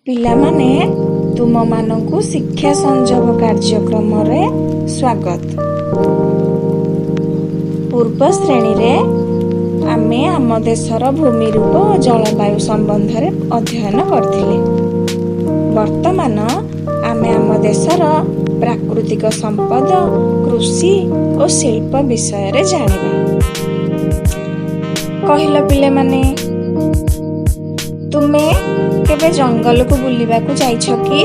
ପିଲାମାନେ, ତୁମମାନଙ୍କୁ ଶିକ୍ଷା ସଂଯୋଗ କାର୍ଯ୍ୟକ୍ରମରେ ସ୍ୱାଗତ। ପୂର୍ବ ଶ୍ରେଣୀରେ ଆମେ ଆମ ଦେଶର ଭୂମି ରୂପ ଓ ଜଳବାୟୁ ସମ୍ବନ୍ଧରେ ଅଧ୍ୟୟନ କରିଥିଲେ। ବର୍ତ୍ତମାନ ଆମେ ଆମ ଦେଶର ପ୍ରାକୃତିକ ସମ୍ପଦ, କୃଷି ଓ ଶିଳ୍ପ ବିଷୟରେ ଜାଣିବା। କହିଲ ପିଲାମାନେ, ତୁମେ କେବେ ଜଙ୍ଗଲକୁ ବୁଲିବାକୁ ଯାଇଛ କି?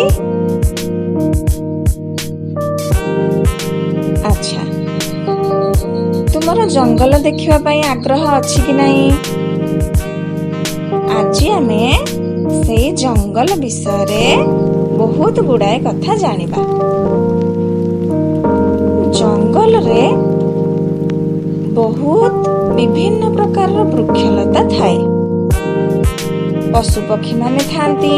ଆଚ୍ଛା, ତୁମର ଜଙ୍ଗଲ ଦେଖିବା ପାଇଁ ଆଗ୍ରହ ଅଛି କି ନାହିଁ? ଆଜି ଆମେ ସେଇ ଜଙ୍ଗଲ ବିଷୟରେ ବହୁତ ଗୁଡାଏ କଥା ଜାଣିବା। ଜଙ୍ଗଲରେ ବହୁତ ବିଭିନ୍ନ ପ୍ରକାରର ବୃକ୍ଷଲତା ଥାଏ, ପଶୁପକ୍ଷୀମାନେ ଥାନ୍ତି,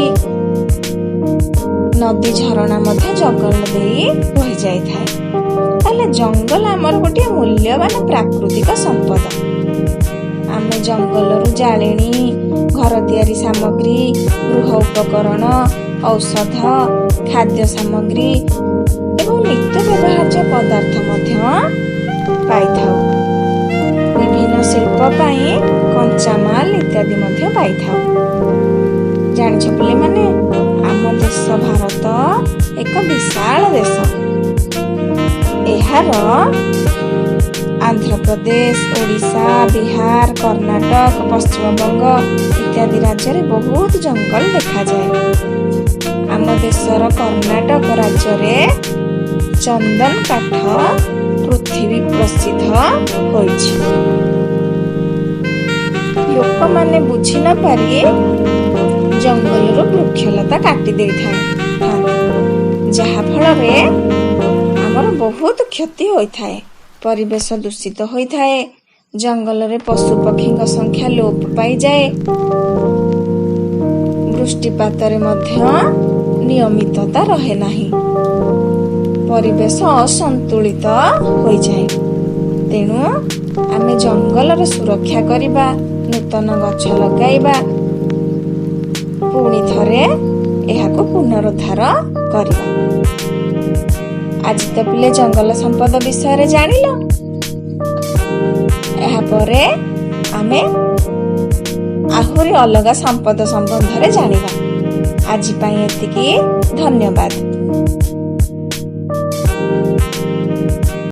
ନଦୀ ଝରଣା ମଧ୍ୟ ଜଙ୍ଗଲ ଦେଇ ବହି ଯାଇଥାଏ। ତାହେଲେ ଜଙ୍ଗଲ ଆମର ଗୋଟିଏ ମୂଲ୍ୟବାନ ପ୍ରାକୃତିକ ସମ୍ପଦ। ଆମେ ଜଙ୍ଗଲରୁ ଜାଳେଣୀ, ଘର ତିଆରି ସାମଗ୍ରୀ, ଗୃହ ଉପକରଣ, ଔଷଧ, ଖାଦ୍ୟ ସାମଗ୍ରୀ ଏବଂ ନିତ୍ୟ ବ୍ୟବହାର୍ଯ୍ୟ ପଦାର୍ଥ ମଧ୍ୟ ପାଇଥାଉ। ବିଭିନ୍ନ ଶିଳ୍ପ ପାଇଁ କଞ୍ଚାମାଲ ଇତ୍ୟାଦି ମଧ୍ୟ ପାଇଥାଉ। ଜାଣିଛ ପିଲାମାନେ, ଆମ ଦେଶ ଭାରତ ଏକ ବିଶାଳ ଦେଶ। ଏହାର ଆନ୍ଧ୍ରପ୍ରଦେଶ, ଓଡ଼ିଶା, ବିହାର, କର୍ଣ୍ଣାଟକ, ପଶ୍ଚିମବଙ୍ଗ ଇତ୍ୟାଦି ରାଜ୍ୟରେ ବହୁତ ଜଙ୍ଗଲ ଦେଖାଯାଏ। ଆମ ଦେଶର କର୍ଣ୍ଣାଟକ ରାଜ୍ୟରେ ଚନ୍ଦନ କାଠ ପୃଥିବୀ ପ୍ରସିଦ୍ଧ ହୋଇଛି। ଲୋକମାନେ ବୁଝି ନ ପାରି ଜଙ୍ଗଲରୁ ବୃକ୍ଷଲତା କାଟି ଦେଇଥାନ୍ତି, ଯାହା ଫଳରେ ଆମର ବହୁତ କ୍ଷତି ହୋଇଥାଏ। ପରିବେଶ ଦୂଷିତ ହୋଇଥାଏ, ଜଙ୍ଗଲରେ ପଶୁ ପକ୍ଷୀଙ୍କ ସଂଖ୍ୟା ଲୋପ ପାଇଯାଏ, ବୃଷ୍ଟିପାତରେ ମଧ୍ୟ ନିୟମିତତା ରହେ ନାହିଁ, ପରିବେଶ ଅସନ୍ତୁଳିତ ହୋଇଯାଏ। ତେଣୁ ଆମେ ଜଙ୍ଗଲର ସୁରକ୍ଷା କରିବା, ନୂତନ ଗଛ ଲଗାଇବା, ପୁଣି ଥରେ ଏହାକୁ ପୁନରୁଦ୍ଧାର କରିବା। ଆଜି ତ ପିଲେ ଜଙ୍ଗଲ ସମ୍ପଦ ବିଷୟରେ ଜାଣିଲ। ଏହାପରେ ଆମେ ଆହୁରି ଅଲଗା ସମ୍ପଦ ସମ୍ବନ୍ଧରେ ଜାଣିବା। ଆଜି ପାଇଁ ଏତିକି, ଧନ୍ୟବାଦ।